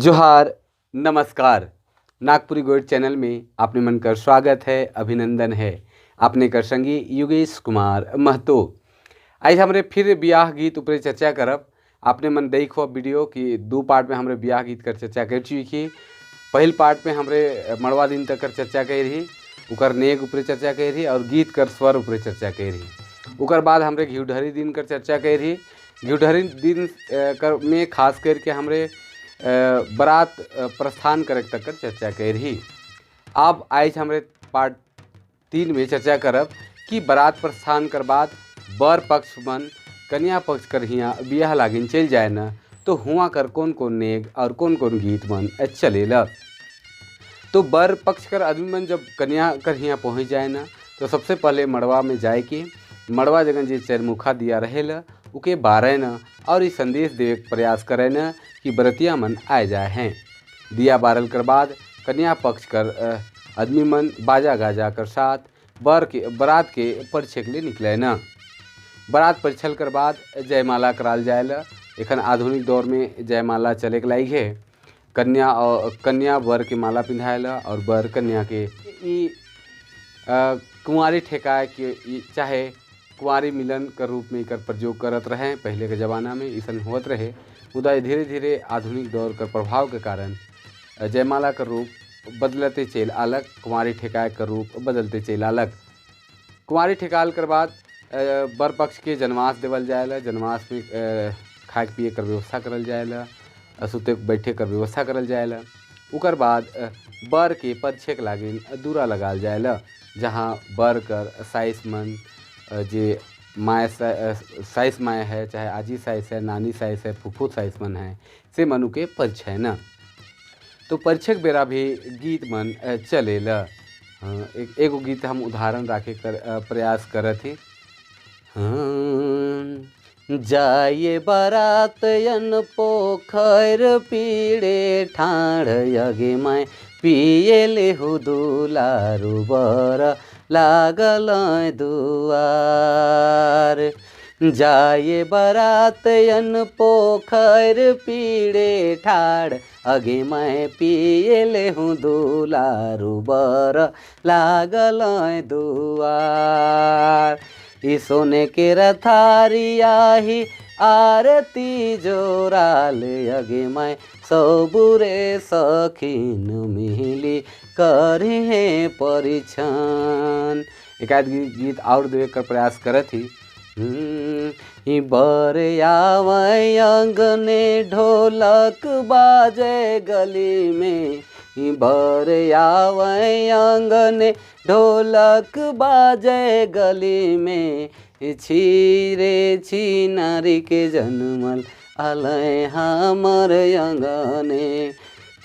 जोहार, नमस्कार। नागपुरी गोइड चैनल में आपने मन कर स्वागत है, अभिनंदन है। आपने कर संगी योगेश कुमार महतो। आज हमरे फिर ब्याह गीत ऊपर चर्चा करब। आपने मन देखो वीडियो कि दो पार्ट में हमरे ब्याह गीत कर चर्चा कर चुकी। पहल पार्ट में हमरे मड़वा दिन तक कर चर्चा कर रही, उकर नेग ऊपर चर्चा कर रही और गीत कर स्वर ऊपर चर्चा कर रही। उकर बाद हमरे घिउढरी दिन कर चर्चा कर रही। घिउढरी दिन कर में खास करके हमरे बारात प्रस्थान करे तक कर चर्चा कर रही। अब आज हमरे पार्ट 3 में चर्चा करब कि बारात प्रस्थान कर बाद बर पक्ष मन कन्या पक्ष कर हियाँ बियाह लागिन चल जाए न, तो हुआ कर कौन कौन नेग और कौन कौन गीत मन चलेला। तो बर पक्ष कर आदमी मन जब कन्या कर हियाँ पहुँच जाए न, तो सबसे पहले मड़वा में जाए के मड़वा जगन जे चरमुखा दिया रहेला उके बारे न और ये संदेश देवे के प्रयास करे न कि बरतिया मन आए जाए हैं। दिया बारल कर बाद कन्या पक्ष कर आदमी मन बाजा गाजा कर साथ बर के बारात के परिछे के लिए निकले न। बारात परिछल कर बाद जयमाला कराल जाएला। एखन आधुनिक दौर में जयमाला चले के लायक है। कन्या और कन्या बर के माला पिंधाएला और बर कन्या के ई कुंवारी ठेकाए के चाहे कुंवारी मिलन कर रूप में एकर प्रयोग करत रहे। पहले के ज़माना में ऐसा होत रहे, मुदा धीरे धीरे आधुनिक दौर कर प्रभाव के कारण जयमाला का रूप बदलते चल अलग, कुंवारी ठेकाए का रूप बदलते चल अलग। कुंवारी ठेकाल कर बाद बर पक्ष के जनवास देवल जाएला। जनवास में खाए पिए कर व्यवस्था करल जाएला, सुते बैठे कर व्यवस्था करल जाएला। उकर बाद बर के परिछे के लागिन दूरा लगाल जाएला, जहाँ बर कर साइस मन जे my size my है, चाहे आजी साइस है, नानी साइस है, फूफू साइस मन है, से मनु के परिछय न। तो परिछय के बेरा भी गीत मन चलेला। एगो गीत हम उदाहरण राखे कर प्रयास करत ही। जाए बारात अन पोखर पीड़े ठाड़ यगे मैं पिए लेहु दुलारू बर लागल दुआर। जाए बारात अन पोखर पीड़े ठाड़ अगे मैं पिए लेहु दुलारू बर लागल दुआर। ई सोने के रथारिया ही आरती जोराल अगे मैं सबुरे सखीन मिली करे परिछन। एक आध गीत और देवे कर प्रयास करत ही। बर आवे अंगने ढोलक बाजे गली में, बर आवे अंगने ढोलक बाजे गली में, छीरे छिनारी के जन्मल आलय हमर अंगने,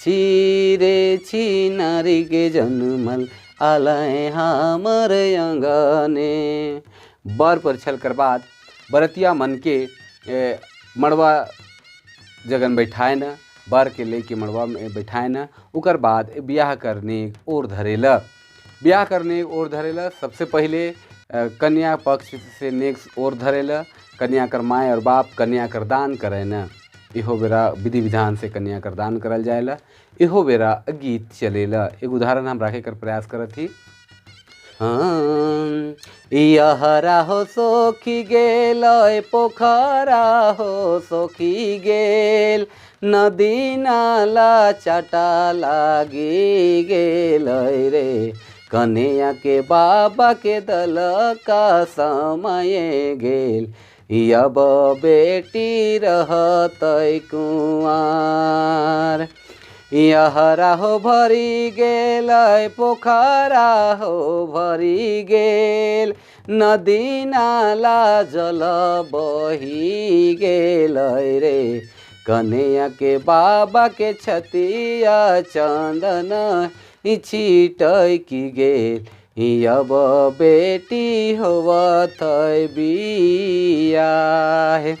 छीरे छिनारी के जन्मल आलय हमर अंगने। बर परिछल कर बाद बरतिया मन के मड़वा जगन बैठाए न, बर के लेके मड़वा में बैठाए न। उकर बाद ब्याह करने और धरेला। ब्याह करने और धरेला सबसे पहले कन्या पक्ष से नेक और धरेला। कन्या कर माए और बाप कन्या कर दान करे न। इहो बेरा विधि विधान से कन्या कर दान करल जाएला। इहो बेरा गीत चलेला। एक उदाहरण हम राखे कर प्रयास करत ही। हाँ, यहरा हो सोखी गेल पोखरा हो सोखी गेल, नदी नाला चाटा लागी गेल रे, कन्या के बाबा के दल का समय गेल, अब बेटी रहत कुंवार। यहरा हो भरी गेल पोखरा हो भरी गेल, नदी नाला जल बही गेल रे, कन्या के बाबा के छतिया चंदन छिटकी गेल, अब बेटी होवत बियाह।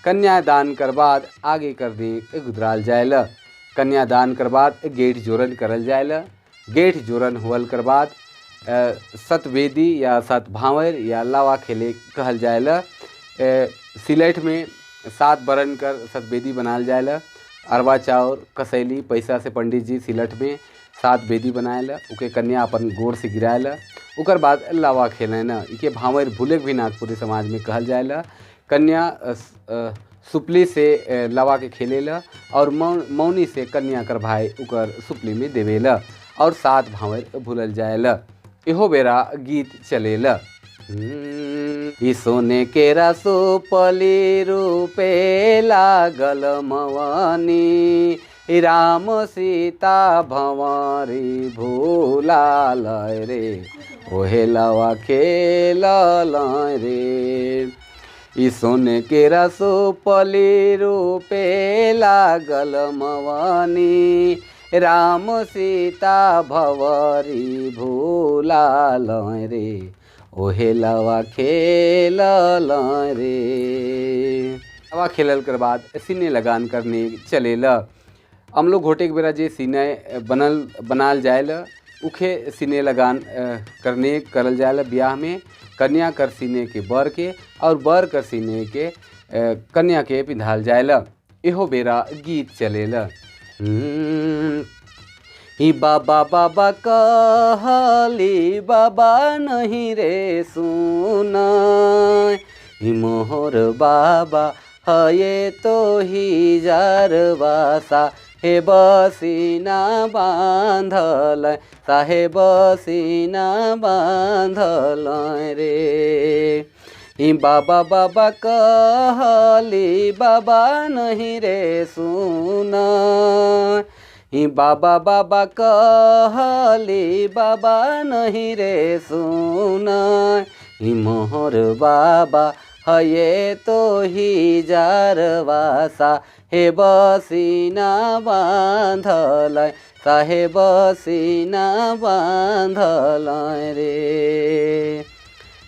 कन्यादान कर बाद आगे कर दी गुजराल जाएला। कन्यादान कर बाद गेठ जोरन करल जाएला। गेठ जोरन होवल कर बाद सतवेदी या सतभावर या लावा खेले कहल जाएला। सिलेट में 7 बरन कर सतवेदी बनाल जाएला। अरवा चाउर, कसैली, पैसा से पंडित जी सिलट में 7 बेदी बनाएला, उके कन्या अपन गोड़ से गिराएला। उकर बाद लावा खेलेन। इके भांवर भूलेक भी नागपुरी समाज में कहल जाएला। कन्या सुपली से लावा के खेलेला और मौनी से कन्या कर भाई उकर सुपली में देवेला और 7 भांवर भूलल जाएला। इहो बेरा गीत चलेला। ई सोने के रसोपली रूपे लागल मवनी, राम सीता भंवरी भूलाल रे, ओहे लवा खेल रे। ई सोने के रसोपली रूपे लागल मवनी, राम सीता भंवरी भूलाल रे, ओहे लवा खेल रे। लवा खेलल कर बाद सीने लगान करने चलेला। अमलो घोटे के बेरा जे सीने बनल बनाल जाएला उखे सीने लगान करने करल जाएला। ब्याह में कन्या कर सीने के बर के और बर कर सीने के कन्या के पिंधाल जाएला। इहो बेरा गीत चलेला। ई बाबा बाबा कहली बाबा नहीं रे सुन, ई मोहर बाबा हये तो ही जारवासा, हे बसीना बांधल साहेब सीना बांधल रे। ई बाबा बाबा कहली बाबा नहीं रे सुन, ई बाबा बाबा कहली बाबा नहीं रे सुन, ई मोहर बाबा हये तो ही जारवासा, हे बसीना बांधल साहेब सीना बांधल रे।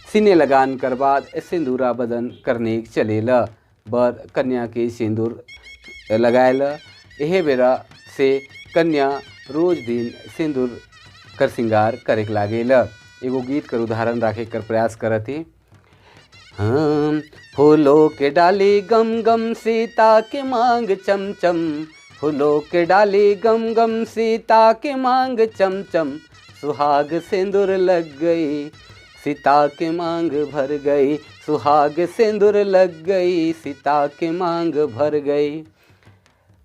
सीने लगान कर बाद सिंदूरा बदन करने चलेला। बर कन्या के सिंदूर लगाएला। एहे बेरा से कन्या रोज दिन सिंदूर कर श्रृंगार करे लागेला। एगो गीत कर उदाहरण राखे कर प्रयास करती। हाँ, फूलों के डाली गम गम सीता के मांग चम चम, फूलों के डाली गम गम सीता के मांग चम चम, सुहाग सिंदूर लग गई सीता के मांग भर गई, सुहाग सिंदूर लग गई सीता के मांग भर गई।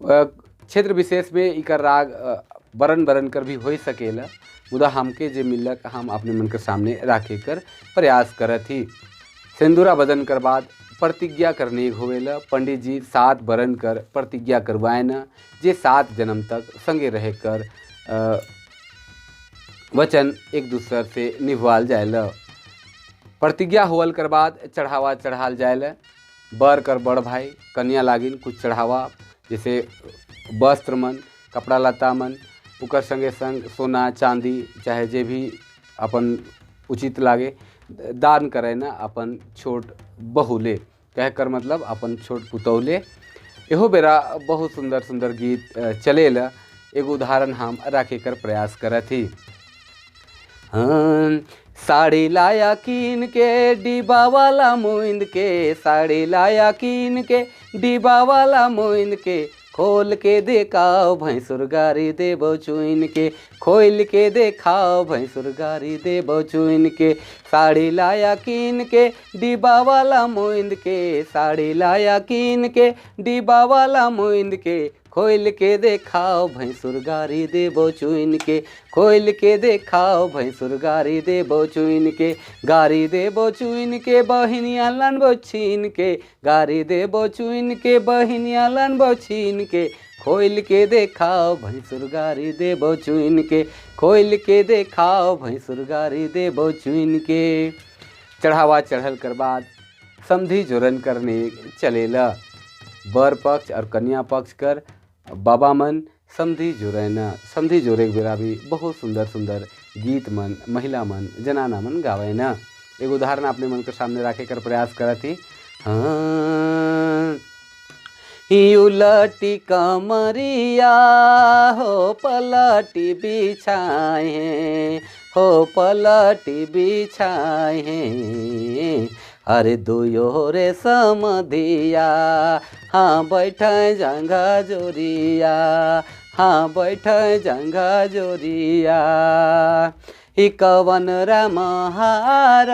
क्षेत्र विशेष में इकर राग बरन बरन कर भी हो सकेला, मुदा हमके जे मिलक हम अपने मन के सामने राखे कर प्रयास करत ही। सिंदूरा बदन कर बाद प्रतिज्ञा करने होवेला। पंडित जी 7 बरन कर प्रतिज्ञा करवाए न, जे 7 जन्म तक संगे रह कर वचन एक दूसर से निभवाल जाएला। प्रतिज्ञा होवल कर बाद चढ़ावा चढ़ाल जाएला। बर कर बड़ भाई कन्या लागिन कुछ चढ़ावा जैसे वस्त्र मन, कपड़ा लत्ता मन, उकर संगे संग सोना चांदी चाहे जे भी अपन उचित लागे दान करे ना अपन छोट बहुले, कह कर मतलब अपन छोट पुतौले। एहो बेरा बहुत सुंदर सुंदर गीत चलेला। एगो उदाहरण हम राखे कर प्रयास करत ही। हाँ, साड़ी लाया कीन के डिब्बा वाला मुइंद के, साड़ी लाया कीन के डिब्बा वाला मुइंद के, खोल के देखाओ भैंसुर गारी देबो चुइन के, खोल के देखाओ भैंसुर गारी देबो चुइन के, साड़ी लाया कीन के डिब्बा वाला मुइंद के, साड़ी लाया कीन के डिब्बा वाला मुइंद के, खोल के देखाओ भैंसुर गारी देबो चुइन के, खोल के देखाओ भैंसुर गारी देबो चुइन के, गारी देबो चुइन के बहिनिया लानबो छीन के, गारी देबो चुइन के बहिनिया लानबो छीन के, खोल के देखाओ भैंसुर गारी देबो चुइन के, खोल के देखाओ भैंसुर गारी देबो चुइन के। चढ़ावा चढ़ल कर बाद समधी जोरन करने चलेला। बर पक्ष और कन्या पक्ष कर बाबा मन समधी जोरैना। समधी जोरे के बेरा भी बहुत सुंदर सुंदर गीत मन महिला मन जनाना मन गावेना। एक उदाहरण अपने मन के सामने रखे कर प्रयास करत ही। हाँ, उलटी कमरिया हो पलटी बिछाए, हो पलटी बिछाए, अरे दुयो रे समधिया हाँ बैठ जंघा जोरिया हाँ बैठ जंघा जोरिया। ही कवन राम हार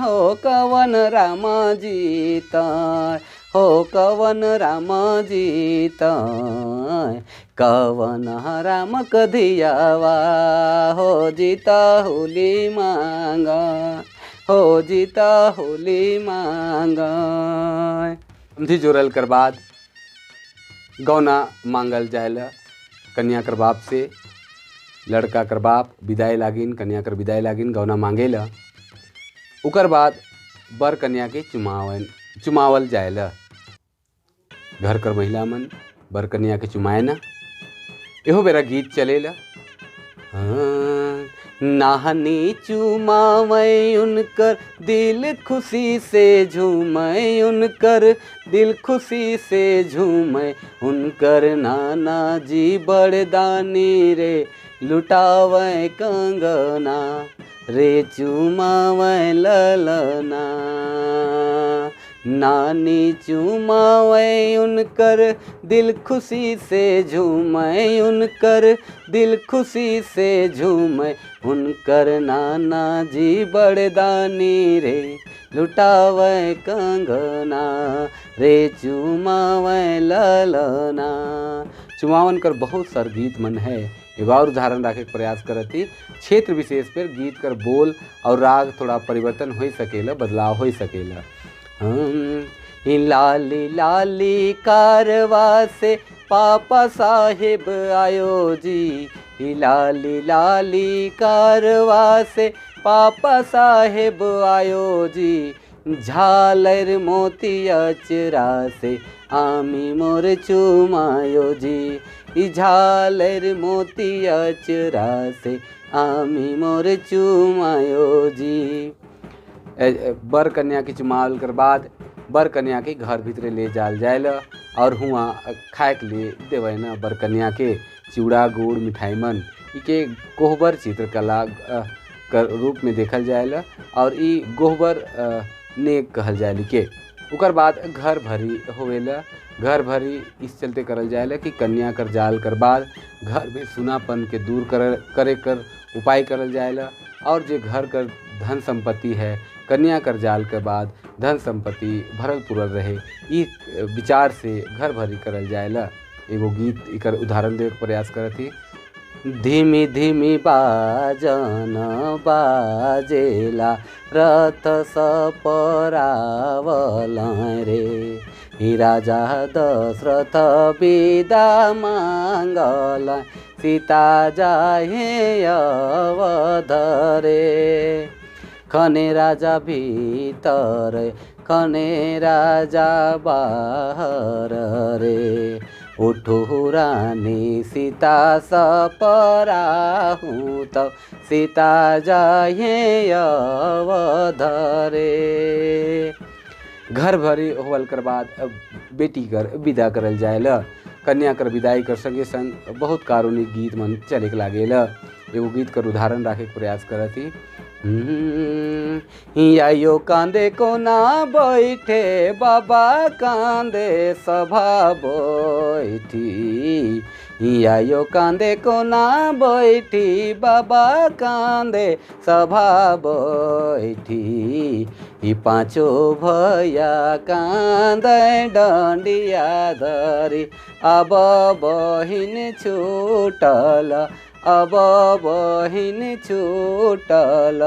हो कवन राम जीत हो कवन राम जीत कवन राम कधियावा हो जीता होली मांग हो जीता होली मांग। समधी जोड़ल कर बाद गौना मांगल जायला कन्या कर बाप से। लड़का कर बाप विदाई लागिन, कन्या कर विदाई लागिन गौना मांगेला। उकर बाद बर कन्या के चुमावल जायला। घर कर महिला मन बर कन्या के चुमाए ना, एहो बेरा गीत चलेला। नाहनी चुमावै उनकर दिल खुशी से झूमै उनकर दिल खुशी से झूमै उनकर नाना जी बड़दानी रे लुटावै कंगना रे चुमावै ललना। नानी चुमावै उनकर दिल खुशी से झूमै उनकर दिल खुशी से झूमै उनकर नाना जी बड़दानी रे लुटावै कंगना रे चुमावै ललना। चुमावन कर बहुत सार गीत मन है। एगो और उदाहरण रखे के प्रयास करती क्षेत्र विशेष पर गीत कर बोल और राग थोड़ा परिवर्तन हो सकेला, बदलाव हो सकेला। लाली लाली कारवा से पापा साहेब आयो जी, लाली लाली कारवा से पापा साहेब आयो जी, झालर मोती अचरा से आमी मोर चुमायो जी, झालर मोती अचरा से आमी मोर चुमायो जी। बर कन्या के चुमावल कर बाद बर कन्या के घर भीतरे ले जाल जायला और हुआ खाए के लिए देवे न बर कन्या के चिवड़ा गुड़ मिठाई मन इके कोहबर चित्रकला कर रूप में देखल जायला और ई गोहबर ने कहल जायली के। उकर बाद घर भरी होवेला। घर भरी इस चलते करल जायला कि कन्या कर जाल कर बाद घर में सुनापन के दूर करे कर उपाय करल जायला और जे घर कर धन संपत्ति है कन्या कर जाल के बाद धन संपत्ति भरल पुरल रहे, ई विचार से घर भरी करल जायला। एगो गीत एकर उदाहरण देवे के प्रयास करती। धीमी धीमी बाजन बाजेला रथ सपरावल रे, ही राजा दशरथ विदा मांगल सीता जाहे अवध रे। खने राजा भीतर खने राजा बाहर रे, उठु रानी सीता सपराहू तब सीता जाहे अवध रे। घर भरी होवल कर बाद बेटी कर विदा करल जायला। कन्या कर विदाई कर संगे संग बहुत कारुणिक गीत मन चले के लागेला। एगो गीत कर उदाहरण रखे के प्रयास करती। आयो कांदे कोना बैठे बाबा कांदे सभा बैठी, आयो कांदे कोना बैठी बाबा कांदे सभा बैठी, ई पाँचो भैया कांदे डंडिया धरी अब बहिन छूटल अब बहिन छूटल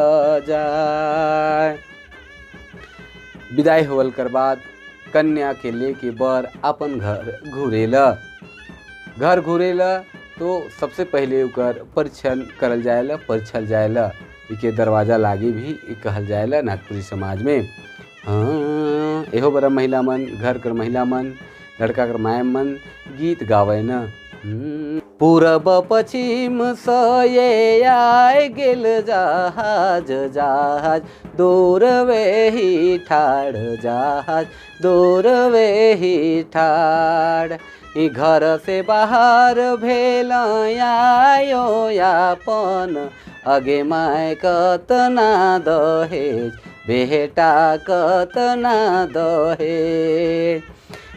जाय। विदाई होवल कर बाद कन्या के लेके बर अपन घर घुरेला। घर घुरेला तो सबसे पहले उकर परीक्षण करल जायला, परीक्षल जायला। इके दरवाज़ा लागी भी कहल जायला नागपुरी समाज में। हाँ, एहो बरा महिला मन घर कर महिला मन लड़का कर माय मन गीत गावे न। पूरब पश्चिम से आय गेल जहाज जहाज दूर वे ही ठाड़ जहाज दूर वे ही ठाड़। ई घर से बाहर भेल आयो यापन अगे my कतना दहेज बेटा कतना दहेज।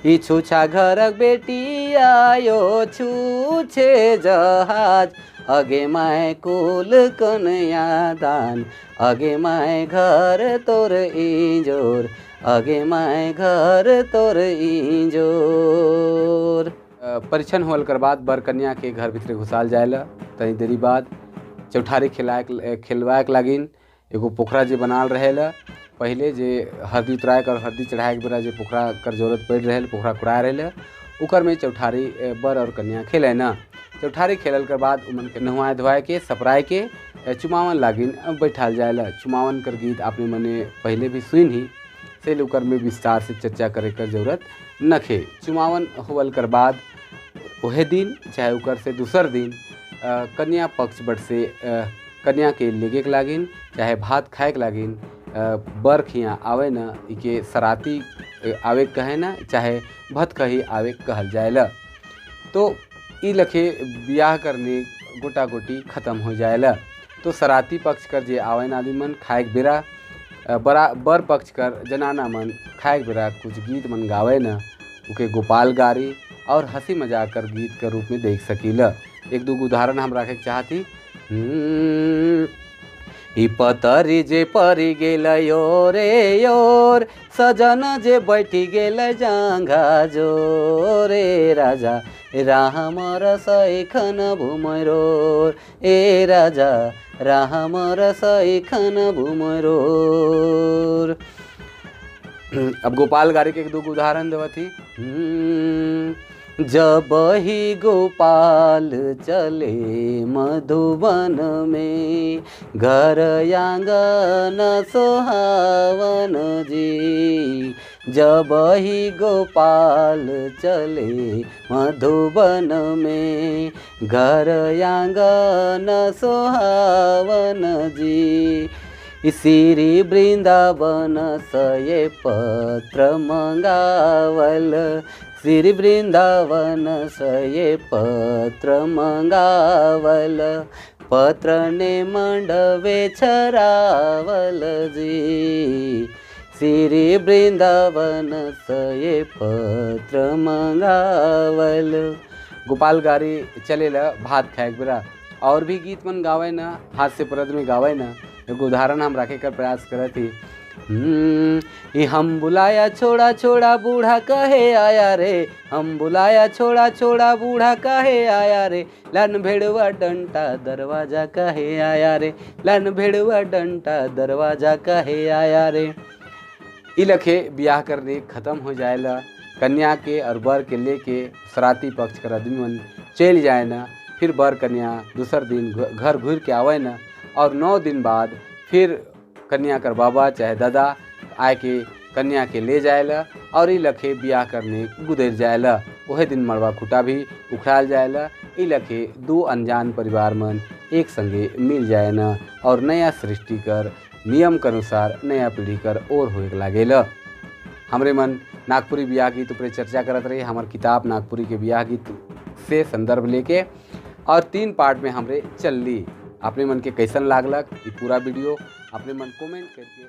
ई छुछा घरक बेटी आयो छुछे जहाज अगे my कुल कन्यादान अगे my घर तोर इंजोर अगे my घर तोर इंजोर। परीक्षण होल कर बाद बर कन्या के घर भीतरे घुसाल जाएला। तनी देरी बाद चौठारी खेलवाए के लागिन एगो पोखरा जे बनाल रहेला पहले जे हरदी उतराए और हरदी चढ़ाए के बेरा जे पोखरा कर जरूरत पड़ रहे पोखरा कुड़ाए रहे उकर में चौठारी बर और कन्या खेले न। चौठारी खेलल के बाद उमन के नहवाए धोआए के सपराए के चुमावन लागिन बैठाल जाएला। चुमावन कर गीत आपने मने पहले भी सुन ही से उकर में विस्तार से चर्चा करे कर जरूरत नखे। चुमावन होवल कर बाद वह दिन चाहे उकर से दूसर दिन कन्या पक्ष बट से कन्या के लेगे के लागिन चाहे भात खाए के लागिन बर खिया आवे न इके सराती आवे कहे न चाहे भत कही आवे कहल जाएला। तो ई लखे ब्याह करने गोटा गोटी खत्म हो जाएला। तो सराती पक्ष कर जे आवे न आदमी मन खाए के बेरा बरा बर पक्ष कर जनाना मन खाए के बेरा कुछ गीत मन गावे न उके गोपाल गारी और हंसी मजाक कर गीत के रूप में देख सकीला। एक दो उदाहरण हम रखे चाहती। ई पतरी जे परी गेल योरे your सजन जे बैठी गेल जांघा जोरे राजा राम रसैखन भूमरोर ए राजा राम रसैखन भूमरोर। अब गोपाल गारी के एक दो उदाहरण देवत ही। जब ही गोपाल चले मधुबन में घर आंगन सोहावन जी। जब ही गोपाल चले मधुबन में घर आंगन सोहावन जी। श्री वृंदावन सये पत्र मंगावल श्री वृंदावन सये पत्र मंगावल पत्र ने मंडवे छरावल जी। श्री वृंदावन सये पत्र मंगावल। गोपाल गारी चलेला भात खाए बेरा और भी गीत मन गावे न हाथ से परद में गावे न एगो उदाहरण हम रखे कर प्रयास करत ही। हम बुलाया छोड़ा छोड़ा बूढ़ा कहे आया रे हम बुलाया छोड़ा छोड़ा बूढ़ा कहे आया रे लन भेड़ुआ डंटा दरवाजा कहे आया रे लन भेड़ुआ डंटा दरवाजा कहे आया रे। ई लखे ब्याह करने खत्म हो जाएला। कन्या के और बर के लेके सराती पक्ष कर आदमी मन चल जाए ना। फिर बर कन्या दूसर दिन घर घूर के आवे ना और 9 दिन बाद फिर कन्या कर बाबा चाहे दादा आए के कन्या के ले जाएला और ई लखे ब्याह करने गुदर जाएला। वह दिन मड़वा खुटा भी उखड़ाल जाएला। ई लखे दो अनजान परिवार मन एक संगे मिल जाए न और नया सृष्टि कर नियम के अनुसार नया पीढ़ी कर और होए लागेला। हमरे मन नागपुरी ब्याह गीत पर चर्चा करत रही। हमार किताब नागपुरी के ब्याह गीत से संदर्भ लेके और 3 पार्ट में हमरे चल ली। अपने मन के कैसन लागलक ये पूरा वीडियो अपने मन कमेंट करके।